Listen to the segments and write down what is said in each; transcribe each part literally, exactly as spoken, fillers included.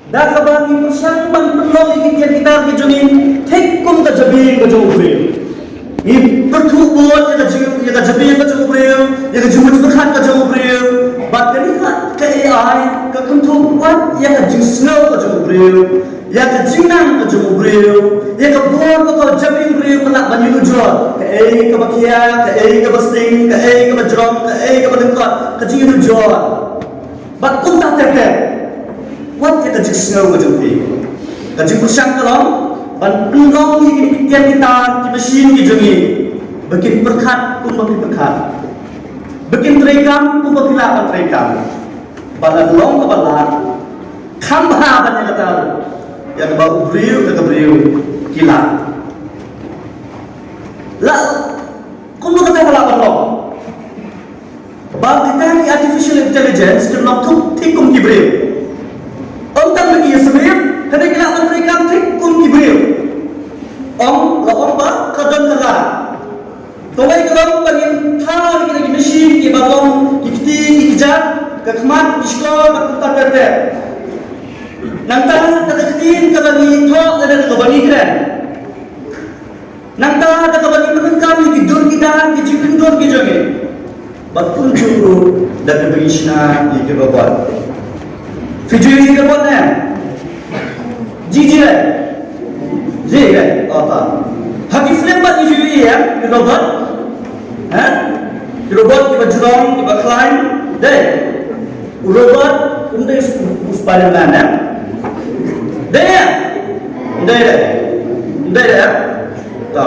Da kaba ngi pyrshang ban pynlong ïa ki tiar ki tar ki jong ngi thik kum ka jabieng ka jong u briew. Ngi pyrthuh bud ïa ka jing, ïa ka jabieng ka jong u briew, ïa ka jingmut jingpyrkhat ka jong u briew. Bad kane ka, ka A I ka kynthup wat ïa ka jingsngew ka jong u briew, ïa ka jingnang ka jong u briew, ïa ka bor ka jabieng briew ka lah ban ïanujor. Kaei kaba khia, kaei kaba sting, kaei kaba jrong, kaei kaba lyngkot, ka jingïanujor. Bad kumta ter ter. Wat ïa ka jingsngew ka jong phi. Ka jingpyrshang ka long ban pynlong ïa ki tiar ki tar, ki machine ki jong ngi ba kin pyrkhat kumba phi pyrkhat, ba kin treikam kumba phi lah ban treikam. Bad lada long kaba lah, kham bha ban ïa kata, ïa kaba u briew, ïa ka briew ki lah. Lah, kumno kata ka lah ban long? Ba kita ki artificial intelligence kin long thik, thik kum ki briew. Ym tang ba ki ïasyriem, hynrei ki lah ban treikam thik kum ki briew. Ong, la ong ba ka don ka lad. Kawei ka long ba ngin thaw ïa kita ki machine kiba long ki kti ki kjat, ka khmat, ki shkor, bad kumta ter ter. Nangta kata ka ktien kaba ngi thoh lada kaba ngi kren. Nangta da kaba ngi pyndonkam ïa ki dur ki dar, ki jingpyndur ki jong ngi. Bad kumjuh ruh da kaba ngi shna ïa ki robot. Phi ju ïohi robot ne? Ji, ji re. Ji re. Oh, ta. Ha ki film pat ngi ju ïohi ïa ki robot. Ha? Ki robot kiba jrong, kiba khlaiñ. Dei. U robot, um dei u Spider-Man, eh? Dei, eh? Um dei, dei. Um dei, dei, eh? To.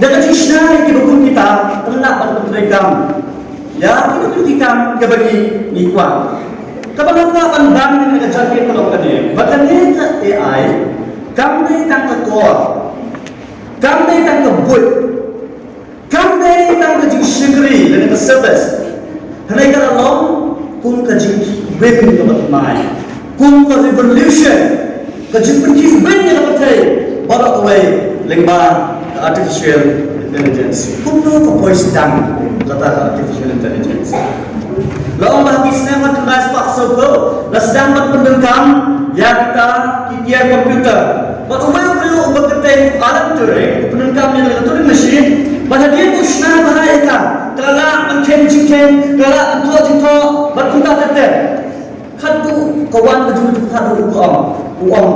Da ka jingshna ïa kiba kum kita, pynlah ban pyntreikam ïa kiba kum ki kam kiba ngi, ngi kwah. Kaba nga kwah ban ban ïa ka jingkyrkhu ka long kane. Ba kane ka A I kam dei tang ka kor. Kam dei tang ka buit. Kam dei tang ka jingshakri lane ka service. Hynrei ka la long kum ka jingkhihwin kaba thymmai, kum ka revolution, ka jingpynkhihwin ïa ka pyrthei baroh kawei lyngba ka artificial intelligence. Kumno ka poi sdang kata ka artificial intelligence? La ong ba ha ki snem khatkhyndai spah sawphew la sdang ban pyndonkam ïa kita ki tiar computer. Bad uwei u briew uba kyrteng Alan Turing u pyndonkam ïa ka Turing machine. Bad hadien ba u shna bha ïa ka, ka la lah ban kheiñ jingkheiñ, ka la lah ban thoh jingthoh, bad kumta ter ter. Khatduh ka wan ka jingmut jingpyrkhat, u ong, u ong,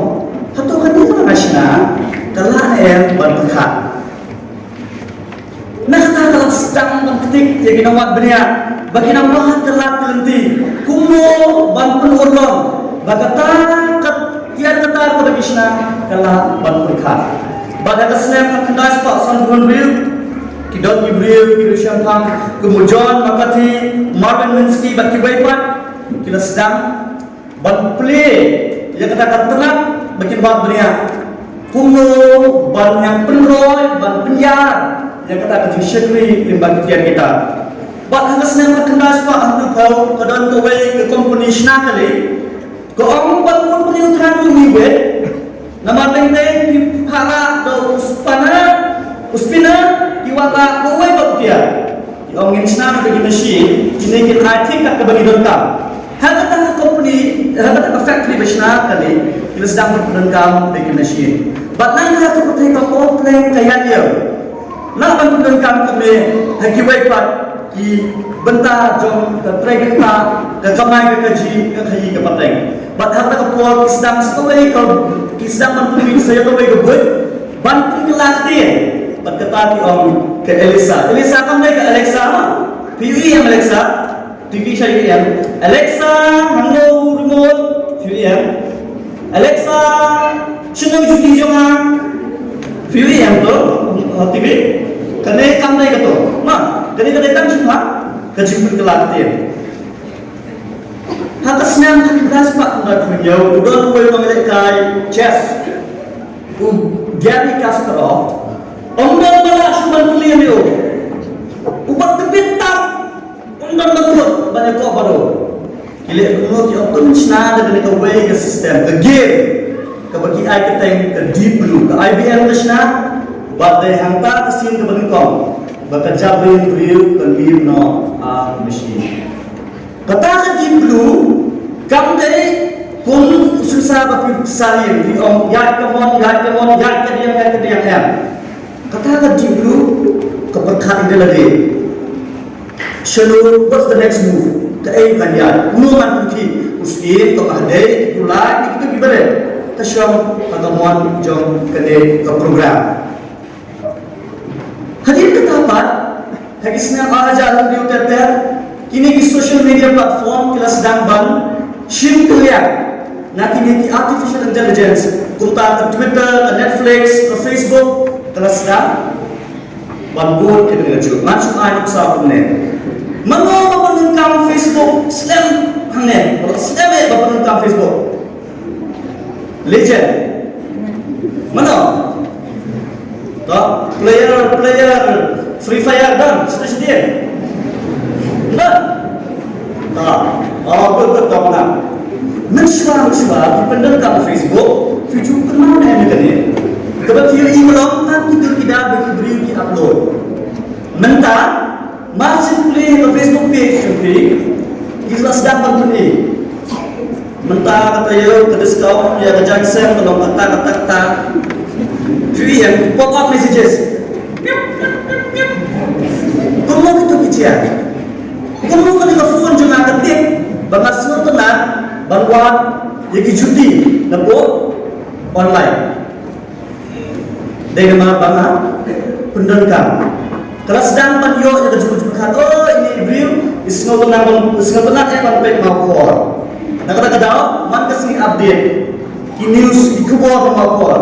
hato kane kaba nga shna ka lah ne em ban pyrkhat? Na kata ka la sdang ban ktik ïa ki nongwad bniah ba kin ym wad kyllad kyllynti kumno ban pynurlong ba kata ka tiar ka tar kaba ki shna ka lah ban pyrkhat. Bad ha ka snem khatkhyndai spah sanphew hynriew ki don ki briew ki riewshemphang kum u John McCarthy, Marvin Minsky bad kiwei pat ki la sdang ban plie ïa kata ka tnat ba kin wad bniah kumno ban ïa pynroi, ban pynïar ïa kata ka jingshakri lyngba ki tiar ki tar. Bad ha ka snem khatkhyndai spah hynriewphew ka don kawei ka kompani shna kali ka ong ba u briew than u ngi wit. Namar teng teng ki phah rah da u spinner, u spinner, ki wad rah da uwei pat u tiar. Ki ong ngin shna da ki machine, kine kin ai thik kat kaba ngi donkam. Ha kata ka company, ha kata ka factory ba shna kane, ki la sdang ban pyndonkam da ki machine. Bad nangta ka pyrthei ka ot pleng ka ïaid ïew. Lah ban pyndonkam kumne ha kiwei pat ki bynta jong ka trei ka ktah, ka kamai ka kajih, ka khaïi ka pateng. Bad ha kata ka por ki sdang sa kawei ka, ki sdang ban pynmih sa ïa kawei ka buit ban pynkylla ktien. Bad kata ki ong ka Alexa. Alexa kam dei ka Alexa ma. Phi ïohi em Alexa? Phi ïohi sha ïohi em? Alexa, hangno u remote? Phi ïohi em? Alexa, shano juti jong nga? Phi ïohi em to? Ha T V? Kane kam dei kato. Ma, kane ka dei tang shuh ha ka jingpynkylla ktien. Ha ka snem khatkhyndai spah khyndai phew hynñiew, u don uwei u nonglehkai chess, u Garry Kasparov. Ym don ba lah shuh ban pynlong ïa u. U pat tbit tam. Ym don ba kut ban ïakob baroh. Ki leh kumno, ki ong to ngin shna da kane kawei ka system, ka game kaba ki ai kyrteng ka Deep Blue. Ka I B M ka shna bad dei hangta ka sien kaba nyngkong ba ka jabieng briew ka mih noh ha machine. Kata ka Deep Blue kam dei kum Sa ba phi salim, phi ong, ïaid ka mon, ïaid ka mon, ïaid ka diang, ïaid ka diang, em. Kata ka deep blue, ka pyrkhat ïa lade. Shano, what's the next move? Kaei kan ïaid? Kumno ngan pynkhih? U Syiem, ka Bah Dei, ki Kulai, ki, ki, ki barit. Ka shong ha ka mon jong kane ka program. Hadien kata pat, ha ki snem ar hajar hynriew ter ter, kine ki social media platform ki la sdang ban shim kylliang na kine ki artificial intelligence, kumta ka Twitter, ka Netflix, ka Facebook, ka la sdang ban bud ïa kane ka juk. Ngan shu ai nuksa kumne. Mano ba pyndonkam Facebook? Slem hangne. Ba slem eh ba pyndonkam Facebook. Legend. Mano? To, player, player, Free Fire, done. Shata shata. Done. To, oh, good, good, to, mano? Mynshuwa, mynshuwa, phi pyndonkam Facebook, phi ju pyndonkam ne kane. Kaba phi ïohi, mano, tang ki dur ki dar ba ki briew ki upload. Mynta, mar shu plie ha ka Facebook page jong phi, ki la sdang ban pyni. Mynta kata ïa ka discount ïa ka jaiñsem ka long kata kata kata. Phi ïa pop up messages. Kumno kito ki jia? Kumno kane ka phone jong nga ka tip ba nga sngewtynnat ban wad ïa ki juti na pdeng online? Dei namar ba nga pyndonkam. Ka la sdang ban ïoh ïa ka jingpyrkhat, oh, ine i briew i sngewtynnat ban, i sngewtynnat ïa ban peit mawkhor. Na kata ka daw, man ka sngi update ki news, ki khubor mawkhor.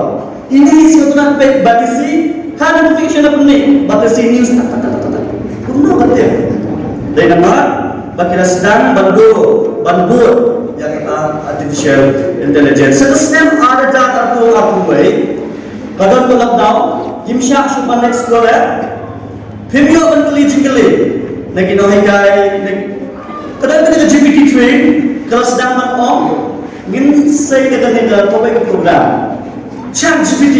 Ine i sngewtynnat peit Batesi, ha notification ha pdeng Batesi news, tak tak tak tak tak. Kumno ka tip? Dei namar ba ki la sdang ban bud, ban bud ïa kata artificial intelligence. Sa ka snem ar hajar arphew arphew wei, ka don ka lockdown, ngim shah shuh ban explore. Phim ïoh ban kylli jingkylli na ki nonghikai, na, ka don kane ka G P T three, ka la sdang ban ong, ngin sei da kane ka topic program. Chat G P T.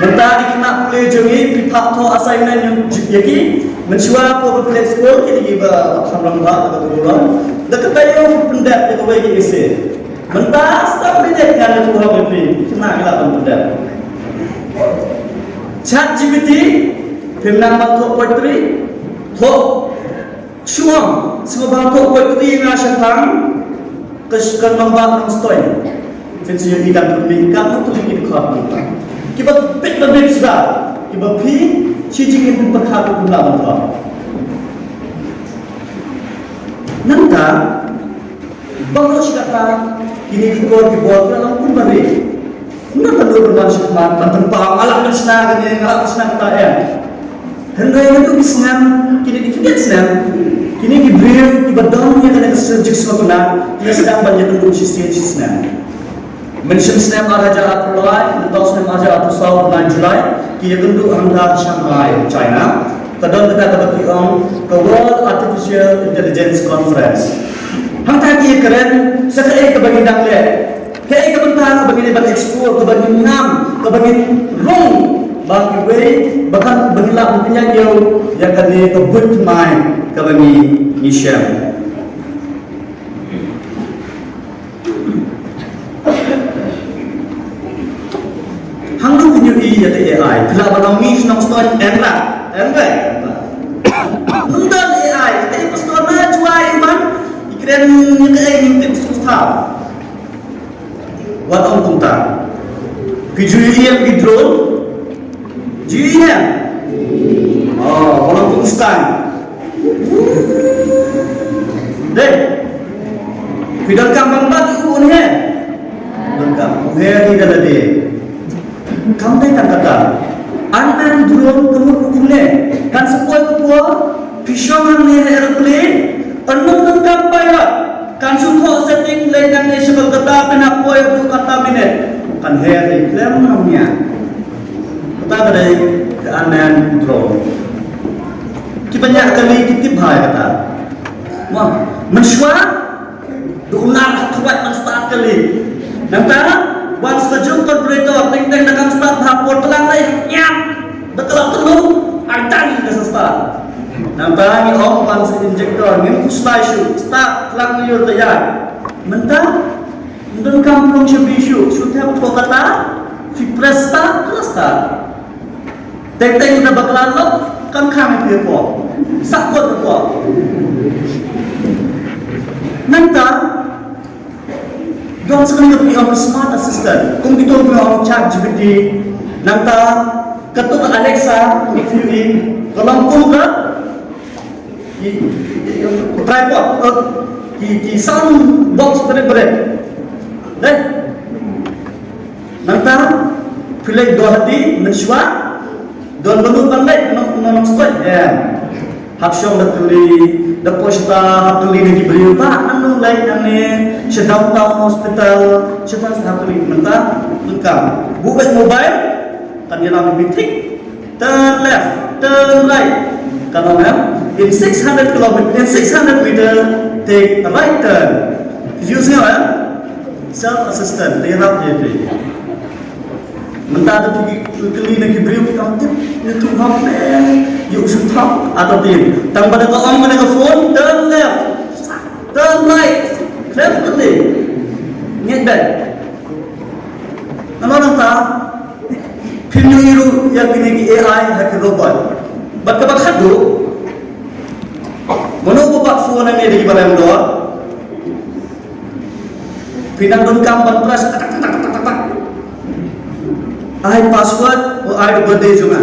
Mynta ki khynnah pule jong ngi, phi phah thoh assignment ïa ki, mynshuwa ko ba phi leit skul, kine kiba kham rangbah, kata ka dei long. Da kata ïa u pyndep ïa kawei ka essay. Mynta sa minit ngan ïathuh ïa phi, ki khynnah ki lah ban pyndep. Chat G P T, phim nang ban thoh poetry, thoh Shuwa, sngewbha thoh poetry nga shaphang ka sh-, ka nongbah Nongstoiñ. Phin sa ïohi dang pynmih katno tylli ki dkhot. Kiba bit ba bit suda, kiba phi shi jingim phin pyrkhat, phin lah ban thoh. Nangta, baroh shi katta kine ki kor ki bor ki la long kumba ri. Nga tang dur ban shim khmat, ban pynpaw, nga lah ban shna kane, nga lah ban shna kata, em. Hynrei naduh ki snem, kine ki khyndiat snem, kine ki briew kiba don ïa kane ka jingshngaiñ, ki la sdang ban ïakynduh shisien shisnem. Mynshem snem ar hajar arphew lai, mynta snem ar hajar arphew saw, nine July, ki ïakynduh hangta Shanghai, China. Ka don kata kaba ki ong ka World Artificial Intelligence Conference. Hangta ki ïakren sa kaei kaba ngin dang leh. Kaei ka bynta kaba ngin ïa ban explore, kaba ngin ngam, kaba ngin rung, ba kiwei, ba kan, ba ngin lah ban pynïaid ïa u, ïa kane ka buit thymmai kaba ngi, ngi shem. Hangno phin ïohi ïa ka A I, phi lah ban ong ngi shnong shnong, em lah, em lah, em lah. Ym don A I, kaei pastor na Jowai man, i kren ïa kaei, ngim tip sngewthuh. Wat ong kumta. Phi ju ïohi ïa ki drone? Ju ïohi ïa? Oh, wat ong kumta. Dei. Phi donkam ban bat u ne? Donkam. U he ni da lade. Kam dei tang kata. Unmanned drone ka mut kumne. Kan sa poi ka por, phi shong hangne ha aeroplane, ym donkam pilot. Kan shu thoh setting leit nangne sha Kolkata, phin hap poi haduh kata minit. Kan her hi khlem nongñiah. Kata ka dei ka unmanned drone. Kiba ñiah kali ki tip bha ïa kata. Mo, mynshuwa, du un nang khwat ban start kali. Nangta, once ka juk carburetor, teng teng da kam start bha, por tlang lei, ñiah. Da ka la tynnu, ai tang ka sa start. Nangta ngi ong ban sa injector, ngim khuslai shuh, start tlang lyiur ka ïaid. Mynta, Don kam plong sha bi shu, shu thep pho kata, phi presta, presta. Teng teng da bakla lo, kam khang phi pho. Sa ko pho. Nangta, don sa kani ka phi ong smart assistant. Kum kito phi ong ChatGPT. Nangta, kato ka Alexa, phi ong, ka long kum ka, ki, ki, ki, tripod, eh, ki, ki sound box bret bret. Dei. Nangta, phi leit Guwahati, mynshuwa, don ba lut ban leit, nong, nong, nong stop, eh. Hap shong da kylli, da posta, hap kylli da ki briew, ba, nang nong leit, nang ne, sha downtown hospital, sha tan hap kylli, mynta, nangta. Buh beit mobile, kan ïalam ïa phi thik. Turn left, turn right. Ka long em, in six hundred kilometer, in six hundred meter, take a right turn. Use nga em, self assistant, te rap ye te. Mynta da phi kylli na ki briew ki kam tip, ïa tu hap ne, ïa u shu thap, ata tin. Tang ba da ka ong na ka phone, turn left, turn right. Left kylli. Ngeit beit. Namar nangta, phin ïohi ruh ïa kine ki A I ha ki robot. Bad kaba khadduh, mano ba bat phone hangne da ki ba rem dor. Phi nang donkam ban press tak tak tak tak tak tak. Ai password, oh, ai birthday jong nga.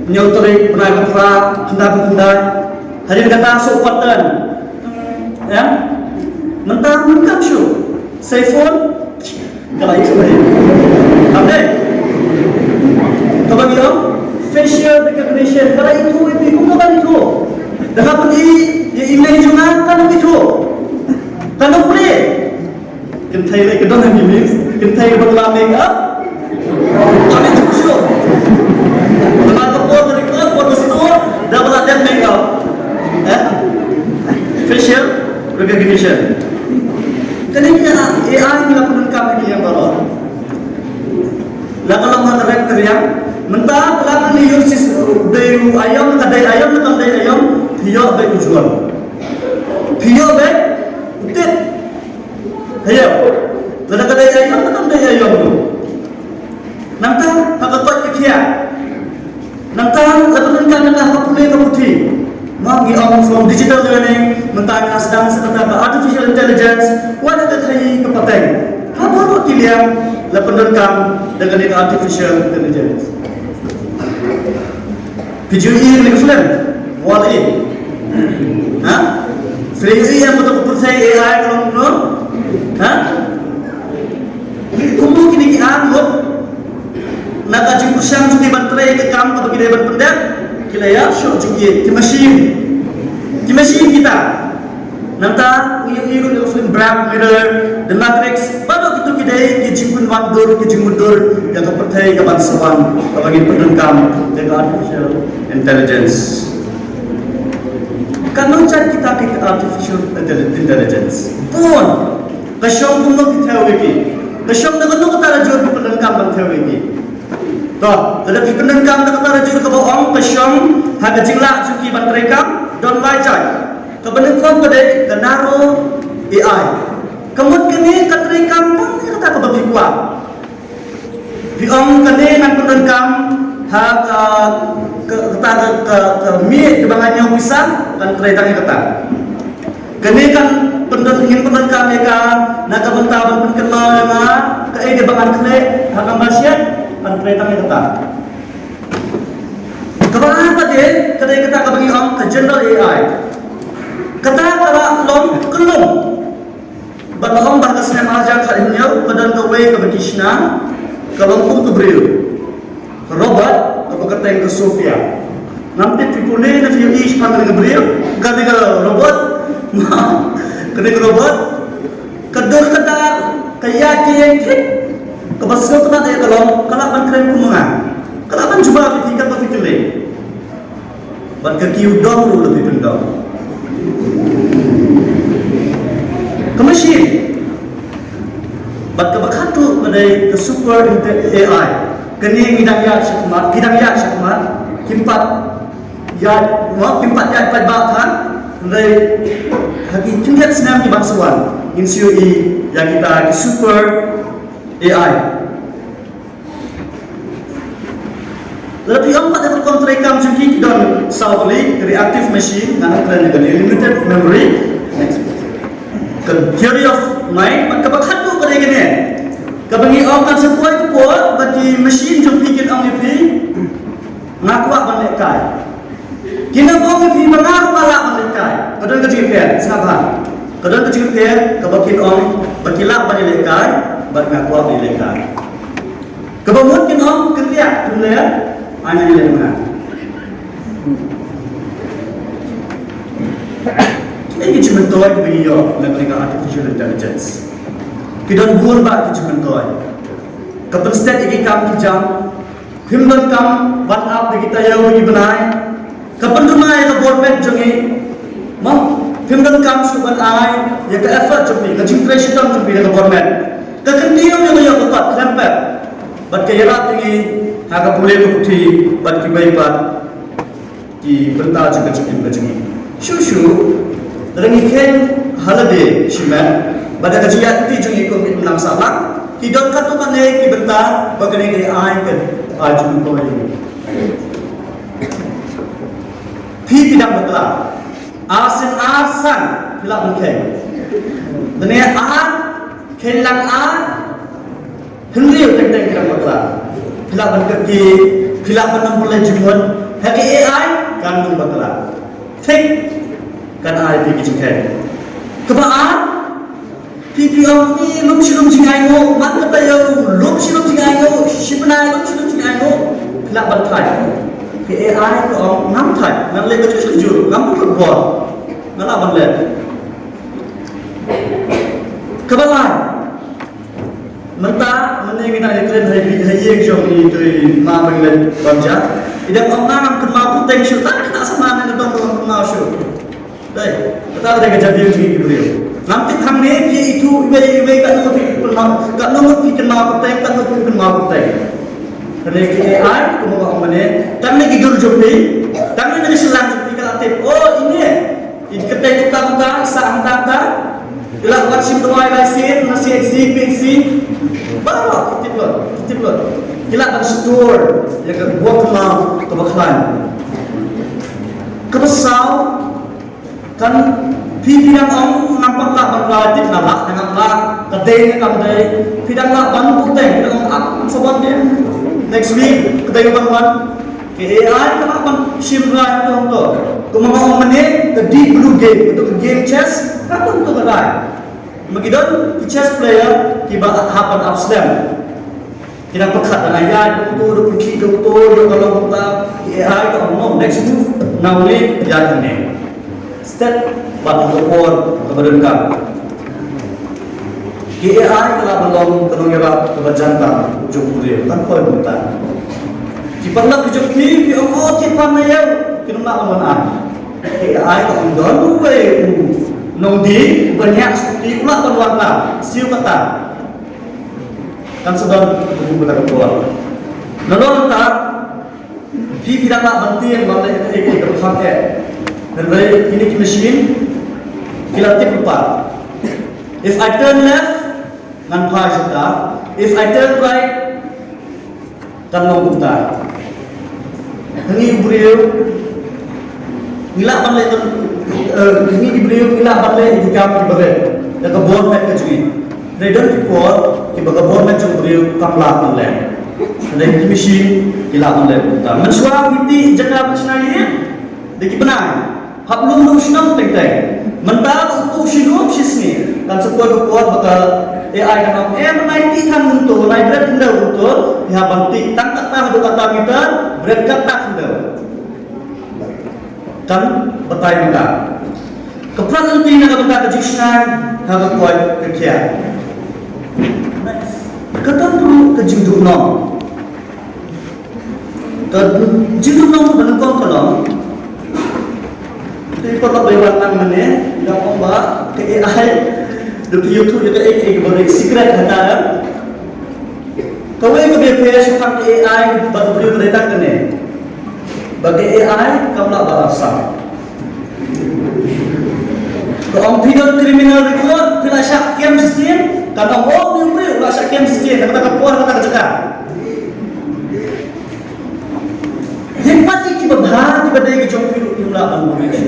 Hynñiew tarik bnai ba phra, khyndai ba khyndai. Hadien kata shu pattern. Em? Mynta mynta shu. Sa phone. Ka la ïathuh hi. Ap dei. Kaba ngi ong facial recognition ka la ïathuh hi, kumno ka la ïathuh? Da ka pyn-i ïa i mei jong nga, kan ym ïathuh. Kan ym plie. Kynthei lei ka don ha ki mei, kynthei ba la make up. Kan ïathuh shuh. Namar ka por ka dei ka por ka store, da ba la dep make up. Eh? Facial recognition. Kane ka A I ngi la pyndonkam ha ki liang baroh. La ka long ha ka rep ka riang. Mynta ka la ka ni ïoh sis dei u aïom, ka dei aïom, ka dei aïom. Phi ïoh beit u juan. Phi ïoh beit u tit. Aïom. Lada ka dei aïom, ka dei aïom. Nangta ha ka koit ka khiah. Nangta la ka donkam nangta ha ka pule ka puthi. Ma ngi ong from digital learning, mynta ka sdang sa kata ka artificial intelligence, wat ka khaïi ka pateng. Ha baroh ki liang la pyndonkam da kane ka artificial intelligence. Phi ju ïohi kane ka film Wall-E? Ha? Phi ju ïohi ïa kata ka pyrthei A I ka long kumno? Ha? Kumno kine ki ar ngut na ka jingpyrshang jong ki ban trei ka kam kaba ki dei ban pyndep, ki la ïa shoh jong ki, ki machine. Ki machine kita. Nangta ngi ïohi ruh ïa ka film Black Mirror, The Matrix, baroh kito ki dei ki jingpynwad dur, ki jingmudui ïa ka pyrthei kaban sa wan, kaba ngin pyndonkam ïa ka artificial intelligence. Katno jait kita ki artificial intelli-, intelligence? Bun. Ka shong kumno phi thew ïa ki? Ka shong na kano kata ka jur phi pyndonkam ban thew ïa ki? To, lada phi pyndonkam na kata ka jur kaba ong ka shong ha ka jinglah jong ki ban trei kam, don lai jait. Kaba nyngkong ka dei ka narrow A I. Ka mut kane ka trei kam tang ïa kata kaba phi kwah. Phi ong kane ngan pyndonkam ha ka, ka, kata ka, ka, ka miej kaba nga ñiew pisa, kan trei tang ïa kata. Kane kan pyndon, ngin pyndonkam ïa ka na ka bynta ban pynkynmaw ïa nga kaei kaba ngan khleh ha ka marsiat, kan trei tang ïa kata. Kaba ar pat de ka dei kata kaba ngi ong ka general A I. Kata ka la long kyllum. Bad la ong ba ha ka snem ar hajar khathynñiew ka don kawei kaba ki shna, ka long kum ka briew. Robot, kaba kyrteng ka Sophia. Ngam tip phi pule ne phi ïohi shaphang kane ka briew, kane ka robot. Kane ka robot ka dur ka dar, ka ïaid ka ïeng thik. Kaba sngewtynnat ïa ka long ka lah ban kren kum ma nga. Ka lah ban jubab ïa phi katba phi kylli. Bad ka kiew dong ruh la phi pyndong. Ka machine. Bad kaba khatduh ka dei ka super inte-, A I. Kane ngi dang ïaid shakhmat, ngi dang ïaid shakhmat, kim pat ïaid, mo, kim pat ïaid paidbah than, hynrei ha ki khyndiat snem kiban sa wan, ngin sa ïohi ïa kita ki super A I. Lada phi ong pat ïa ka rukom treikam jong ki, ki don saw tylli: reactive machine, ngan ong kren ïa kane, limited memory, ka theory of mind, bad kaba khatduh ka dei kane, kaba ngi ong kan sa poi ka por ba ki machine jong phi kin ong ïa phi, nga kwah ban lehkai. Kin ong ïa phi ba nga ruh nga lah ban lehkai. Ka don ka jingpher, sngap bha. Ka don ka jingpher kaba kin ong ba ki lah ban lehkai bad nga kwah ban lehkai. Kaba mut kin ong, kynriah, kynriah, ai ngan leh ma nga. Ki dei ki jingmyntoi kiba ngi ïoh na ka bynta artificial intelligence. Ki don bun bah ki jingmyntoi. Ka pynstet ïa ki kam ki jam. Phim donkam ban ap da ki taïew da ki bnai. Ka pynduna ïa ka bor met jong ngi. Mo, phim donkam shuh ban ai ïa ka effort jong phi, ka jingtrei shitom jong phi da ka bor met. Ka kyntiew ïa ka ïoh ka kot khlem pep. Bad ka ïarap ïa ngi ha ka pule ka puthi bad kiwei pat ki bynta jong ka jingim ka jong ngi. Shuh shuh, lada ngi kheiñ ha lade shimet bad da ka jingïaid lynti jong ngi kum ki imlang sahlang, ki don katto katne ki bynta ba kane ka A I kan ai jingmyntoi ïa ngi. Phi phi dang bakla. Ar sien ar san phi lah ban kheiñ. Lane ar, kheiñ lang ar, hynriew teng teng phi dang bakla. Phi lah ban kyrkieh, phi lah ban ym pynleit jingmut. Ha ka A I kan ym bakla. Thik, kan ai phi ki jingkheiñ. Kaba ar, phi phi ong, i lum shi lum jingainguh, man ka taïew lum shi lum jingainguh, shi bnai lum shi lum jingainguh, phi lah ban thait. Ka A I ka ong ngam thait, ngan leh kajuh kajuh, ngam pynbor, nga lah ban leh. Kaba lai, mynta mynne ngi nang ïakren ha ïing jong i, to i ma ba ngi leit bam ja. I dang ong ngam kynmaw pyrthei shuh, tang khynnah samla ne dang ong kynmaw shuh. Dei, kata ka dei ka jabieng jong ngi ki briew. Ngam tip hangne phi ithuh iwei iwei katno phi kynmaw, katno ngut phi kynmaw kyrteng, katno phi kynmaw kyrteng. Kane ki A I kumba nga ong mynne, tang na ki dur jong phi, tang na ki shynrang jong phi ka la tip. Oh, ine, i kyrteng kumta kumta, i sah hangta hangta. I la wan shim dawai lai sien na C H C, P H C. Baroh ki tip lut, ki tip lut. Ki lah ban store ïa ka bor kynmaw kaba khlaiñ. Kaba saw, kan phi phi dang ong ngam pat lah ban rai tip, nga lah ne ngam lah, ka dei ne kam dei, phi dang lah ban pyrthei, phi dang ong ap sa wan dei next week, ka dei ban wan. Ka A I ka lah ban shim rai to to. Kumba nga ong mynne, ka Deep Blue game, to ka game chess, ka to to ka rai. Ma ki don ki chess player kiba hap ban ap slem. Ki nang pyrkhat, da nga ïaid da uto, da pyrkhih da uto, ïoh ka long kumta, ki A I ka ong no, next move, nga ong ne, ïaid hangne. Step bad ha ka por kaba donkam. Ki A I ka lah ban long ka nongïarap kaba jan tam jong u briew, kan poi kumta. Ki paralok ki jong phi ki ong, oh, thied pan na ïew, kin ym lah ban wan ai. Ki A I ka ong don uwei u nongdie uba ñiah scooty, u lah ban wan, siew kata. Kan sa don kumta ka por. Nalor kata, phi phi dang lah ban tieng ban leh kaei kaei kaba kham eh. Hynrei kine ki machine ki la tip lypa. If I turn left, ngan phai sha ka. If I turn right, kan long kumta. Ngi u briew ngi lah ban leh, eh, ngi u briew ngi lah ban leh ïa ki kam kiba rit da ka bor met ka jong ngi. Hynrei don ki por kiba ka bor met jong u briew kam lah ban leh. Hynrei ki machine ki lah ban leh kumta. Mynshuwa ngi tih jaka ban shna ïing da ki bnai. Hap lum lum shnong teng teng. Mynta u phuh shi lum shi sngi. Kan sa poi ka por ba ka A I kan ong, eh, mynta nai tih than kumto, mynta nai bret khyndew kumto. Phi hap ban tih tang kata haduh kata meter, bret kata khyndew. Kan batai mynta. Ka phra lynti na ka bynta ka jingshngaiñ ha ka koit ka khiah. Ka don ruh ka jingduhnong. Ka jingduhnong kaba nyngkong ka long, te paralok ba wan lang mynne, nga ong ba ka A I, da phi ïathuh ïa kaei kaei kaba dei secret hangta. Kawei kaba pher shaphang ka A I bad u briew ka dei tang kane, ba ka A I kam lah ban ap sam. Ka ong phi don criminal record, la shah kem shisien, kan ong, oh, une u briew u la shah kem shisien, kata ka por, kata ka jaka. Ïa pat ïa kiba bha, kiba dei ki jong phi ruh phim lah ban bun ïa ki.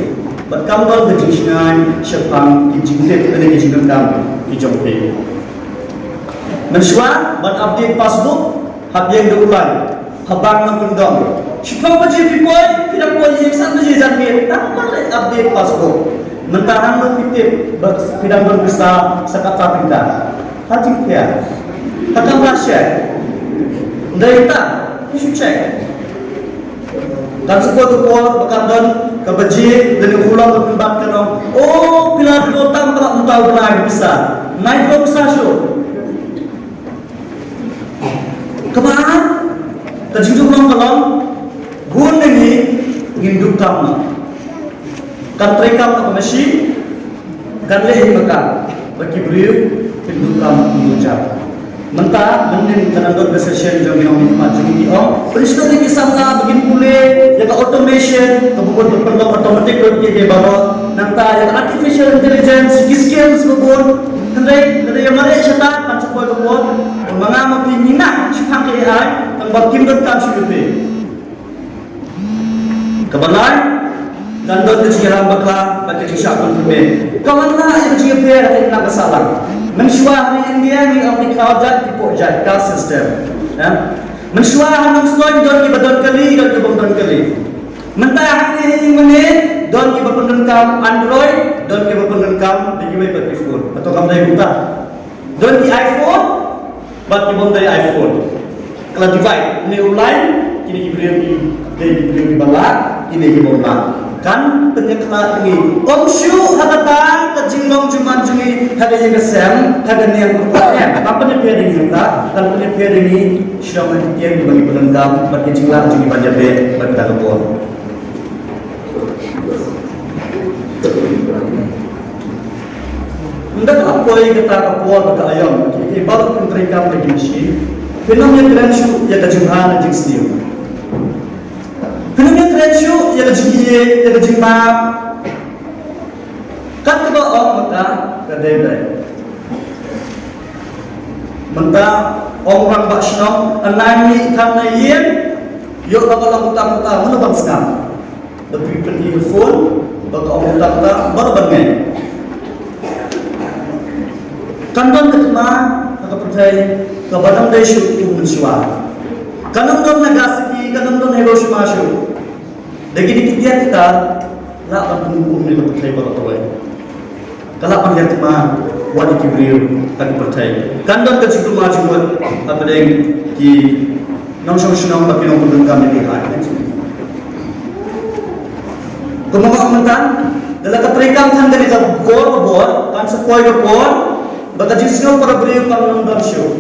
Bad kam don ka jingshngaiñ shaphang ki jingtip lane ki jingdonkam ki jong phi. Mynshuwa ban update passbook hap ïeng da u lai ha bank Nongkyndong. Shiphew baje phi poi, phi dang poi ïing san baje janmiet, tang ban leit update passbook. Mynta hangno phi tip ba phi dang don pisa sa kata tyngka? Ha jingphiah, ha kamra share. Ym dei ta, phi shu check. Kan sa poi ka por ba kan don ka baje lane u khulom ba pynban kan ong, oh, phi la dei tam ba la mynta u bnai pisa. Nai ko pisa shuh. Kaba ar, ka jingduh long ka long, bun na ngi ngim duh kam noh. Kan trei kam noh ka machine, kan leh hi ma ka, bad ki briew kin duh kam kin duh jam. Mynta mynnin ka dang don ka session jong ki nongmihkhmat jong ngi, ki ong pynshlur ïa ki samla ba kin pule ïa ka automation, ka bun bun pynlong automatic ruh kiei kiei baroh. Nangta ïa ka artificial intelligence, ki skills ba bun. Hynrei lada ïa mareh shata kan sa poi ka por ba ma nga ma phi ngi nang shaphang ka A I, tang ba kim donkam shuh ïa phi. Kaba lai, kan don ka jingïalam bakla bad ka jingshah pynpyrmeh. Ka wan la ïa ka jingïapher ha ka imlang ka sahlang. Mynshuwa ha ri India ngi ong ki khraw jait ki pok jait, caste system. Ha? Mynshuwa ha Nongstoiñ don kiba don kali, don kiba ym don kali. Mynta hangne ha ïing mane don kiba pyndonkam Android, don kiba pyndonkam da kiwei pat ki phone. Hato kam dei kumta? Don ki iPhone bad ki bym dei iPhone. Ka la divide ne u line, kine ki briew ki dei ki briew kiba lah, kine ki bym lah. Kan pynïakhlad ïa ngi. Ym shuh ha kata ka jinglong jingman jong ngi ha ka ïing ka sem, ha ka niam ka sem. Kan pynïapher ïa ngi hangta, kan pynïapher ïa ngi sha ki tiar kiba ngi pyndonkam bad ki jinglah jong ngi ban ïabeh bad kita ka por. Ynda ka la poi kata ka por ba ka aïom, ki, ki baroh kin treikam da ki machine. Phin ym ïakren shuh ïa ka jingbha na jingsniew. Phin ym ïakren shuh ïa ka jingïeit, ïa ka jingmap. Kat kaba ong mynta ka dei dei. Mynta ong rangbah shnong, a nai mih than na ïing, ïoh ba ka long uta uta, mano ban sngap? Da phi pyn-i ha phone ba ka ong uta uta, mano ban ngeit? Kan don ka thma ha ka pyrthei kaba dang dei shuh kum mynshuwa. Kan ym don Nagasaki, kan ym don Hiroshima shuh. Da kine ki tiar ki tar lah ban pynkup ne ka pyrthei baroh kawei. Ka lah ban ïa thma wat ïa ki briew ha ka pyrthei. Kan don ka jingthma jingmut hapdeng ki nongshong shnong bad ki nongpyndonkam ïa ki hai. Kumba nga ong mynta, da la ka treikam than kane ka bor ka bor, kan sa poi ka por ba ka jingsngew para briew kan ym don shuh.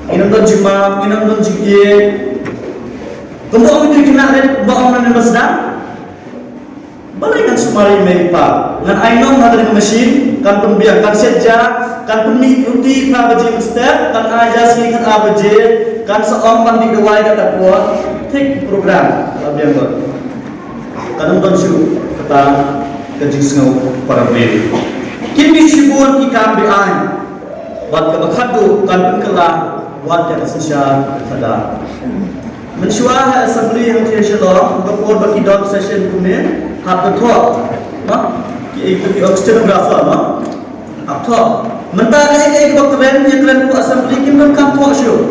Ngin ym don jingmap, ngin ym don jingïeit. Kumba ong ïa ki khynnah rit, kumba ong nangne ba sdang. Balei ngan sumar ïa i mei i pa? Ngan ai nong ha kane ka machine, kan pynbiang, kan shet ja, kan pynmih ruti phra baje mynstep, kan ai ja sngi khatar baje, kan sa ong ban dih dawai kata ka por. Thik program la biang lut. Kan ym don shuh kata ka jingsngew para briew. Kin mih shibun ki kam be-aiñ. Bad kaba khatduh kan pynkylla wat ïa ka synshar khadar. Mynshuwa ha assembly hangne ha Shillong, ka por ba ki don session kumne, hap ka thoh. Ma? Ki, ki, ki stenographer, ma? Hap thoh. Mynta kaei kaei kaba kren, ïakren ha assembly kim donkam thoh shuh.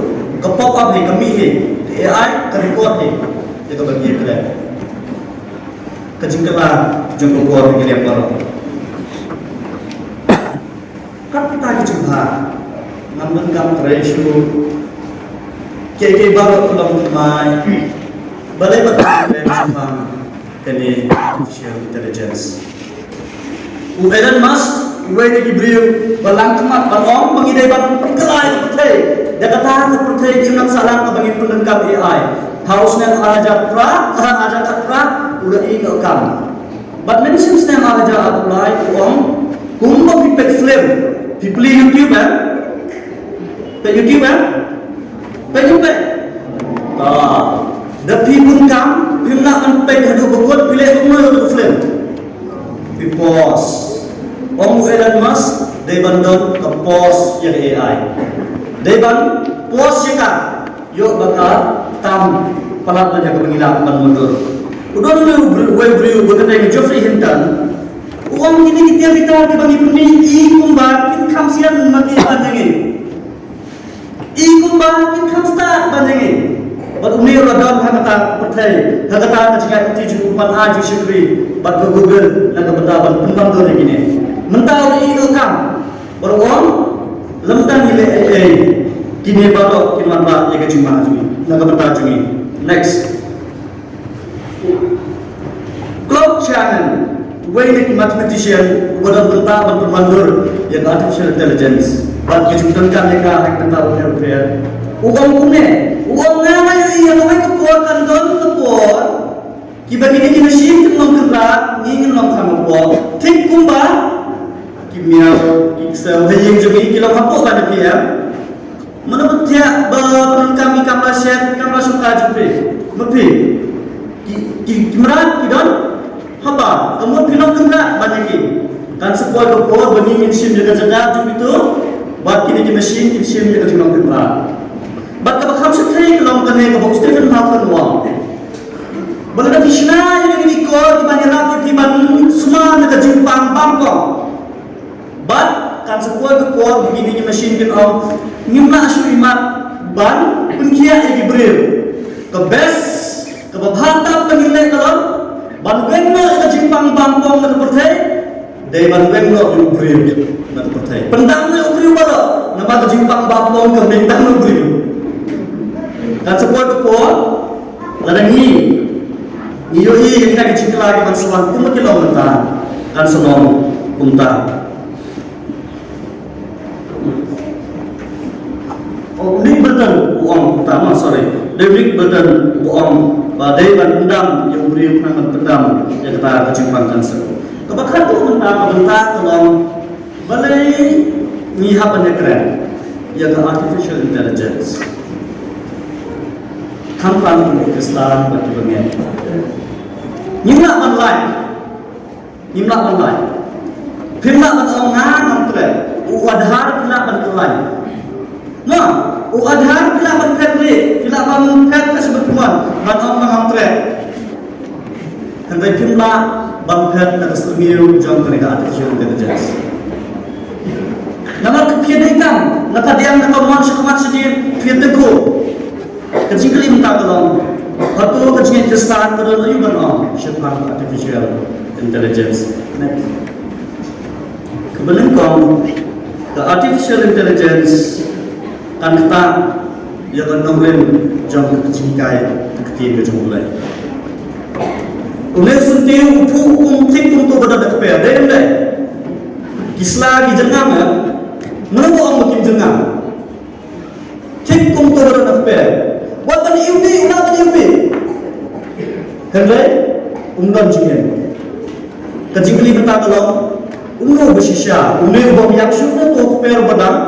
Ka pop up hi, ka mih hi. Ka A I ka record hi. Ïa kaba ki ïakren. Ka jingkylla jong ka por ha ki liang baroh. Kat kita ki jingpha, ngam donkam trei shuh. Kiei kiei baroh ki long thymmai. Balei ba ngam trei shuh kane artificial intelligence? U Elon Musk, uwei na ki briew ba lang khmat ban ong ba ngi dei ban pynkylla ïa ka pyrthei. Da kata ka pyrthei kim nang sahlang kaba ngin pyndonkam A I. Ha u snem ar hajar phra, ar hajar khatphra, u la ïeh noh kam. Bad mynshem snem ar hajar arphew lai u ong, kumba phi peit film, phi plie YouTube, eh? Peit YouTube, eh? Peit YouTube, eh? Ah, da phi bun kam, phim lah ban peit haduh ba kut, phi leh kumno ïa ka film? Phi pause. Ong u Elon Musk, Dei ban don ka pause ïa ka A I. Dei ban pause ïa ka. Ïoh ba ka tam palat ban ïa ka ba ngi lah ban mundur. U don uwei u briew, uwei u briew ba kyrteng Geoffrey Hinton. U ong kine ki tiar guitar kiba ngi pynmih i kumba kin kham sian ma ki ban ïa ngi. I kumba kin kham stad ban ïa ngi. Bad une u la don ha kata ka pyrthei, ha kata ka jingïaid lynti jong u, ban ai jingshakri bad ka Google na ka bynta ban pynbang dur ïa kine. Mynta u la ïoh kam. Bad u ong, lymda ngi leh ei ei, kine baroh kin wanrah ïa ka jingma jong ngi na ka bynta jong ngi. Next. Claude Shannon, uwei na ki mathematician uba don bynta ban pynwandur ïa ka artificial intelligence bad ki jingdonkam ïa ka ha ki bynta bapher bapher, u ong kumne, u ong, nga nga ïohi ha kawei ka por kan don ka por kiba kine ki machine kin long kynrad, ngi ngin long kham hapoh, thik kumba ki miaw, ki ksew ha ïing jong ngi ki long hapoh ban ïa phi em. Mano ba thiah ba pyndonkam ki kamra shet, kamra shuka jong phi? Ma phi. Ki, ki, ki mrad ki don? Haba, ka mut phi long kynrad ban ïa ki. Kan sa poi ka por ba ngi ngin shim ïa ka jaka jong kito, bad kine ki machine kin shim ïa ka jinglong kynrad. Bad kaba kham shyrkhei ka long kane kaba u Stephen Hawking u ong. Ba lada phi shna ïa kine ki kor kiban ïarap ïa phi ban sumar na ka jingpang bam kong. Bad kan sa poi ka por ba kine ki machine kin ong, ngim lah shuh imat ban pynkhiah ïa ki briew. Ka best, kaba bha tam ba ngin leh ka long ban weng noh ïa ka jingpang bam kong na ka pyrthei, dei ban weng noh ïa u briew na ka pyrthei. Pyndam noh ïa u briew baroh, namar ka jingpang bam kong ka mih tang na u briew. Kan sa poi ka por, lada ngi, ngi ïohi ïa kine ki jingkylla kiban sa wan kumba ki long mynta, kan sa long kumta. Oh, u Nick Bilton u ong kumta, ma, sorry. Dei u Nick Bilton u ong ba dei ban pyndam ïa u briew khnang ban pyndam ïa kata ka jingpang cancer. Kaba khatduh mynta, ka bynta ka long balei ngi hap ban ïakren ïa ka artificial intelligence. Khamtam ïa ki Khristan bad kiba ngeit. Ngim lah ban lait. Ngim lah ban lait. Phim lah ban ong nga ngam treh. U Aadhaar phi lah ban kyllaiñ. Mo, u Aadhaar phi lah ban phet rieh, phi lah ban phet ka sbuk mon, ban ong nga ngam treh. Hynrei phim lah ban phet na ka syrngiew jong kane ka artificial intelligence. Namar ka phi dei kam, na ka diang na ka mon, sha khmat sha dien phi tyngkhuh. Ka jingkylli mynta ka long, hato ka jingngeit Khristan ka don aïu ban ong shaphang artificial intelligence? Next. Kaba nyngkong, ka artificial intelligence kan ktah ïa ka nongrim jong ka jinghikai ka ktien ka jong U Blei. Une u syntiew u phuh um thik kumto ba don ha kper, dei ne em dei? Ki sla ki jyrngam, eh? Mano ba ong ba kim jyrngam? Thik kumto ba don ha kper. Wat ban ïohi, u lah ban ïohi. Hynrei um don jingim. Ka jingkylli mynta ka long, uno ba shisha, une uba ym ïap shuh na uto u kper ba dang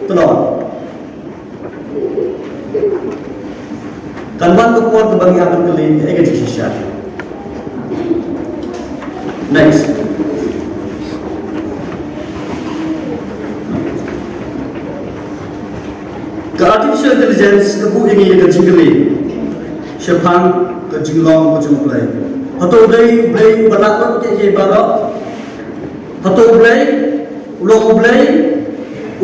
tlot. Kan wan ka por kaba ngi hap ban kylli kaei ka jingshisha. Next. Ka artificial intelligence ka buh ïa ngi ïa ka jingkylli shaphang ka jinglong ka jong U Blei. Hato U Blei, U Blei uba lah lut kiei kiei baroh? Hato U Blei u long U Blei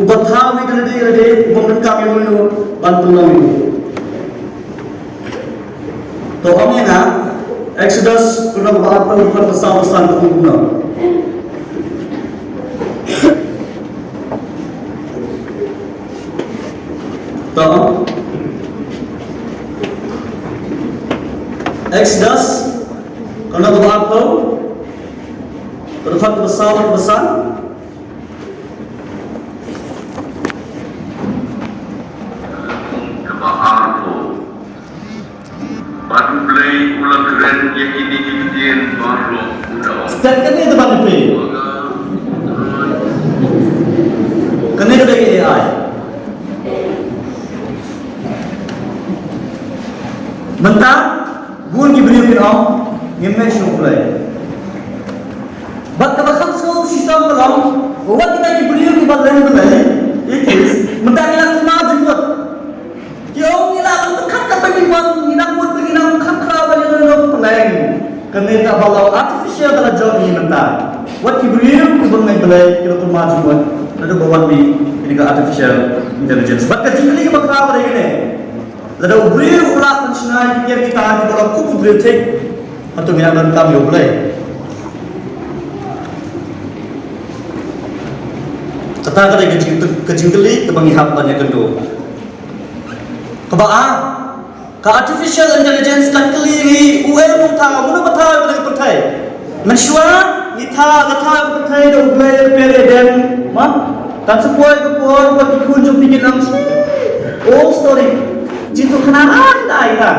uba thaw ïa ka lade lade, uba ym donkam ïano ïano ban pynlong ïa u? To ong ïa nga, Exodus lynnong ba arphew, dkhot ba saw ba san, to ong kumno? To ong. Exodus lynnong ba arphew, dkhot ba saw bad ba san. Kaba arphew. Bad U Blei u la kren ïa kine ki ktien baroh, u da ong. Stet kane da ban phi. Kane ka dei A I. Mynta bun ki briew kin ong, ngim ngeit shuh U Blei. Bad kaba kham sngewsih shitom ka long, Wat kita ki briew kiba leh Blei, atheist, mynta ki la kynmaw jingmut. Ki ong ngi la ban pyrkhat ka pynbor, ngi nang mut, ngi nang kham khraw ban ïa ngi nong pynleng. Kane ka ba la artificial ka la jot ngi mynta. Wat ki briew kiba ngeit Blei ki la kynmaw jingmut. Naduh ba wan ngi kane ka artificial intelligence. Bad ka jingkylli kaba khraw ka dei kane. Lada u briew u lah ban shna ïa ki kiar ki tar kiba la kup u briew thik, hato ngi nang donkam ïa U Blei? Kata ka dei ka jing, ka jingkylli kaba ngi hap ban ïakynduh. Kaba ar, ka artificial intelligence kan kylli ngi, uei u nongthaw, mano ba thaw ïa ka pyrthei? Mynshuwa ngi thaw, ka thaw ïa ka pyrthei da U Blei, U Blei Eden, ma? Kan sa poi ka por ba ki khun jong phi kin ong, old story. Jitu khana rai dai ka.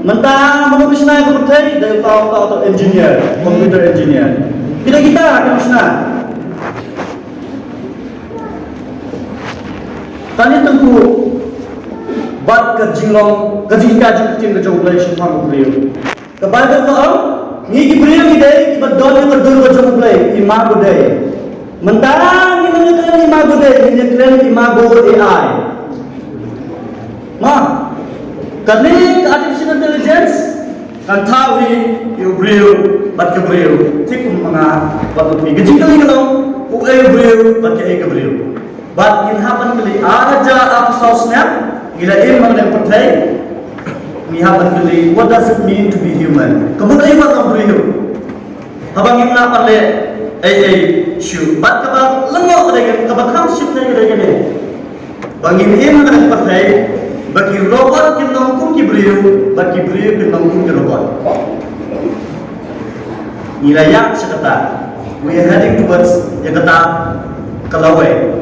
Mynta mano ba shna ïa ka pyrthei? Dei uta, uta, uta engineer, computer engineer. Kita kita ka shna. Tang ïa tengku bad ka jinglong, ka jinghikai jingktien ka jong U Blei shaphang u briew. Ka Baibl ka ong, ngi ki briew ngi dei kiba don ïa ka dur ka jong U Blei, imago Dei. Mynta ngim ïakren imago Dei, ngi ïakren imago A I. Ma, kane ka artificial intelligence kan thaw hi ïa u briew bad ka briew. Thik kum ma nga bad ma phi. Ka jingkylli ka long, uei u briew bad kaei ka briew? Bad ngin hap ban kylli, ar hajar arphew saw snem ngi la im ha kane ka pyrthei. Ngi hap ban kylli, what does it mean to be human? Ka mut aïu ban long briew? Haba ngim lah ban leh ei ei shuh. Bad kaba lyngngoh ka dei kane, kaba kham shyrkhei ka dei kane. Ba ngin im ha kane ka pyrthei, ba ki robot kin long kum ki briew, ba ki briew kin long kum ki robot. Ngi la ïaid sha kata. We are heading towards ïa kata ka lawei.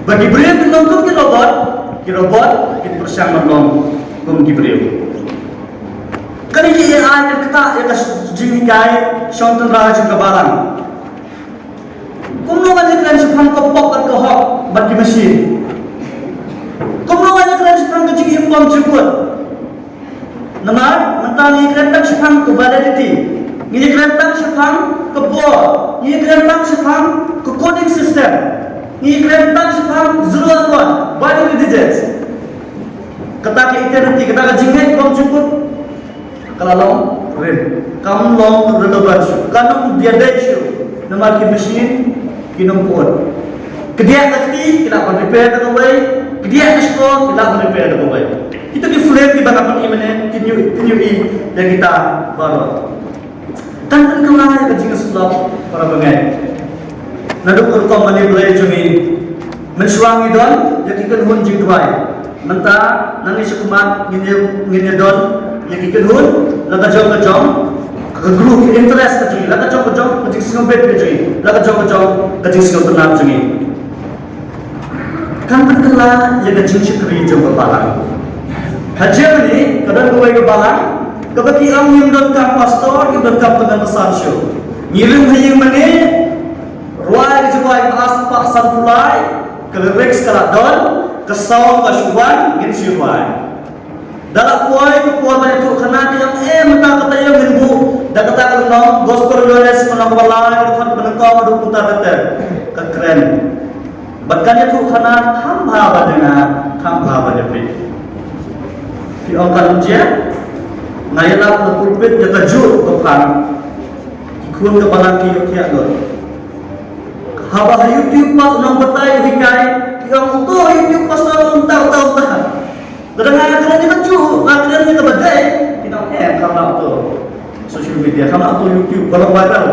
Ba ki briew kin long kum ki robot, ki robot kin pyrshang ban long kum ki briew. Kane ka A I ka ktah ïa ka jinghikai shong tynrai jong ka balang. Kumno ngan ïakren shaphang ka pop bad ka hok bad ki machine? Kumno ngan ïakren shaphang ka jingim bymjukut? Namar mynta ngi ïakren tang shaphang ka validity, ngi ïakren tang shaphang ka bor, ngi ïakren tang shaphang ka coding system, ngi ïakren tang shaphang zero and one, binary digits. Kata ka eternity, kata ka jingngeit bymjukut, ka la long rim. Kam long relevant shuh, kam long ïadei shuh. Namar ki machine kin ym pyut. Kdiah ka kti ki lah ban repair da kawei, kdiah ka shkor ki lah ban repair da kawei. Kita ki film kiba nga pyni mynne kin ïohi, kin ïohi ïa kita baroh. Kan pynkylla ïa ka jingïasyllok para bangeit. Naduh ka rukom mane Blei jong ngi. Mynshuwa ngi don ïa ki kynhun jingduwai. Mynta nangne shakhmat ngin ïa, ngin ïa don ïa ki kynhun la ka jong ka jong ka group interest ka jong ngi, la ka jong ka jong ka jingsngewbit ka jong ngi, la ka jong ka jong ka jingsngewtynnat jong ngi. Kan pynkylla ïa ka jingshakri jong ka balang. Ha Germany ka don kawei ka balang kaba ki ong ngim donkam pastor, ngim donkam tymmen basan shuh. Ngi rim ha ïing mane, rwai ka jingrwai ba ar spah sanphew lai, ka lyrics ka la don, ka sound ka shu wan, ngin shu rwai. Da la poi ka por ban ïathuh khana, ki ong, eh, mynta ka taïew ngin buh da kata ka lynnong Gospel Yohanes, lynnong kaba lai, ka dkhot ba nyngkong haduh kumta ter ter. Ka kren. Bad kan ïathuh khana kham bha ban ïa nga, kham bha ban ïa phi. Phi ong kan ym jia? Nga ïalap na pulpit ïa kajuh ka phang. Ki khun ka balang ki ïohthiah lut. Haba ha YouTube pat u nongbatai u hikai, ki ong uto ha YouTube pastor uta uta uta. Lada nga kren ïa kajuh, nga kren ïa kaba dei, ki ong, eh, kham lah uto. Social media, kham lah uto YouTube, baroh viral.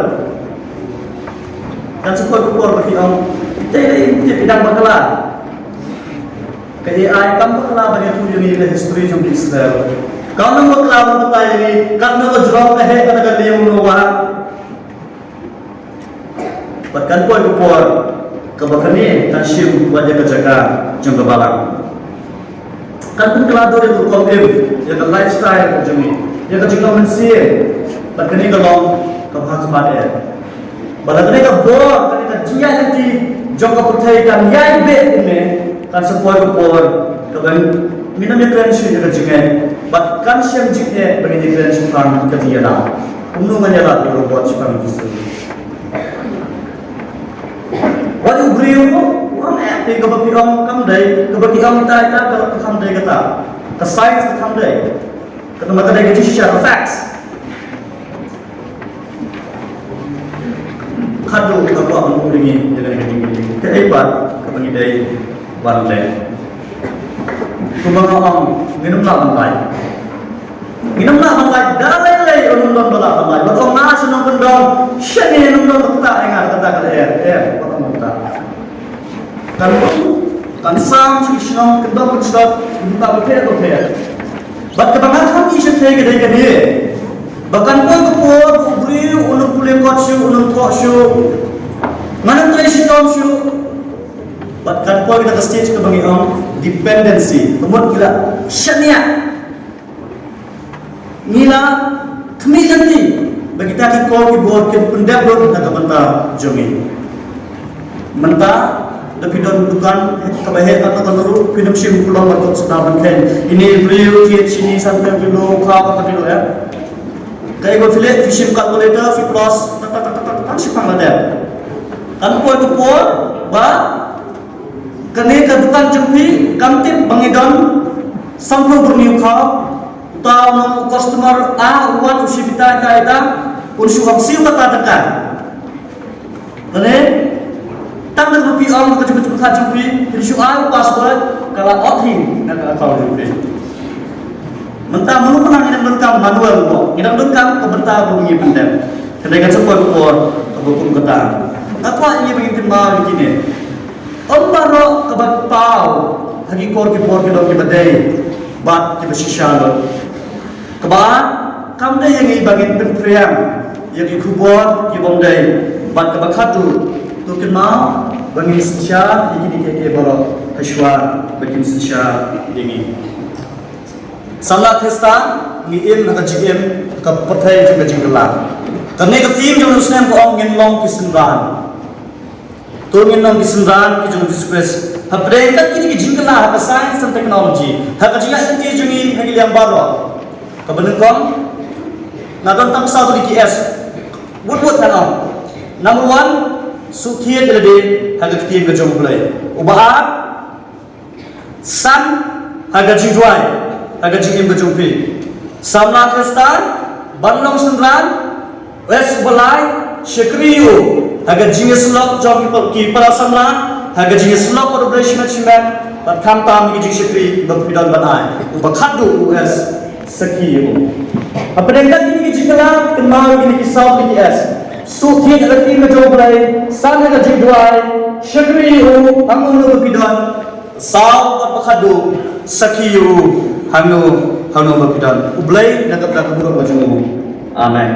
Kan shu poi ka por ba ki ong, ite dei, ite ki dang bakla. Ka A I kam bakla ban ïathuh ïa ngi ka history jong ki Israel. Kam nang bakla ban batai ïa ngi katno ka jrong ka heh, kata ka liang Noah. Bad kan poi ka por kaba kane kan shim wat ïa ka jaka jong ka balang. Kan pynkylla dur ïa ka rukom im, ïa ka lifestyle ka jong ngi, ïa ka jinglong mynsiem. Bad kane ka long kaba ha khmat eh. Bad lada kane ka bor, kane ka jingïaid lynti jong ka pyrthei kan ïaid beit kumne, kan sa poi ka por kaba ngin ym ïakren shuh ïa ka jingngeit, bad kan shem jingeh ba ngin ïakren shaphang ka jingïada. Kumno ngan ïalap ïa ka robot shaphang Jisu? Ong eh, kaba phi ong kam dei, kaba phi ong ita ita ka kam dei kata. Ka science ka kam dei. Kata mata dei ka jingshisha ka facts. Khadduh ka kwah ban ong ïa ngi ïa kane ka jingmut. Kaei pat kaba ngi dei ban leh. Kumba nga ong, ngin ym lah ban lait. Ngin ym lah ban lait da lei lei, ym don ba lah ban lait. Wat ong nga shu nongkyndong, shane ym don ba kata, eh, nga kata ka lyer, eh, wat ong kata. Kan ong, kan sam shu shnong kyndong kyndong, bynta bapher bapher. Bad kaba nga kham ïohi shathie ka dei kane. Ba kan poi ka por, u briew un ym pule kot shuh, un ym thoh shuh. Ngan ym trei shitom shuh. Bad kan poi kata ka stage kaba ngi ong dependency. Ka mut ngi la shaniah. Ngi la khmih lynti ba kita ki kol ki bor kin pyndep lut na ka bynta jong ngi. Mynta da phi don dukan kaba heh katno katno ruh, phin ym shim pulom bad shuh ban kheiñ. Ine briew thied shini san phew kilo, khaw ka kilo, ïa. Kaei ba phi leh, phi shim calculator, phi plus, tak tak tak tak tak, kan shipang la dep. Kan poi ka por ba kane ka dukan jong phi kam tip ba ngi don sanphew hynriew khaw. Uta u nong u customer, ah, u wan u shim ita ita ita, un shu ong siew kata kata. Lane tang da ba phi ong ka jingkhat jong phi, phin shu ai u password, ka la ot hi na ka account jong phi. Mynta mano mano ngi dang donkam manual mo, ngi dang donkam ka bynta ba ngi pyndep. Kane kan sa poi ka por kaba kum kata. Nga kwah ïa ngi ba ngin kynmaw ïa kine. Ym baroh kaba paw ha ki kor ki bor ki don kiba dei bad kiba shisha lut. Kaba ar, kam dei ïa ngi ba ngin pynphriang ïa ki khubor ki bym dei. Bad kaba khatduh, to kynmaw ba ngin synshar ïa kine kiei kiei baroh ha shuwa ba kin synshar ïa ngi. Samla Khristan, ngi im ha ka jingim ka pyrthei jong ka jingkylla. Kane ka theme jong u snem ka ong ngin long ki synran. To ngin long ki synran ki jong u Jisu Khrist. Hapdeng kat kine ki jingkylla ha ka science and technology, ha ka jingïaid lynti jong ngi ha ki liang baroh. Kaba nyngkong, nga don tang saw tylli ki S. Wut wut ngan ong. Number one, shu thied ïa lade ha ka ktien ka jong U Blei. Uba ar, san, ha ka jingduwai ha ka jingim ka jong phi. Samla Khristan, ban long synran, wes uba lai, shakri ïa u ha ka jingïasyllok jong ki pa-, ki para samla, ha ka jingïasyllok bad U Blei shimet shimet, bad khamtam ïa ka jingshakri ba phi don ban ai. Uba khatduh, wes sakhi ïa u. Hapdeng kat kine ki jingkylla, kynmaw ïa kine ki saw tylli ki S. Shu thied ha ka ktien ka jong U Blei, san ha ka jingduwai, shakri ïa u hangno hangno ba phi don. Saw bad ba khatduh, sakhi ïa u hangno hangno ba phi don. U Blei un kyrkhu ïa ka burom ka jong u. Amen.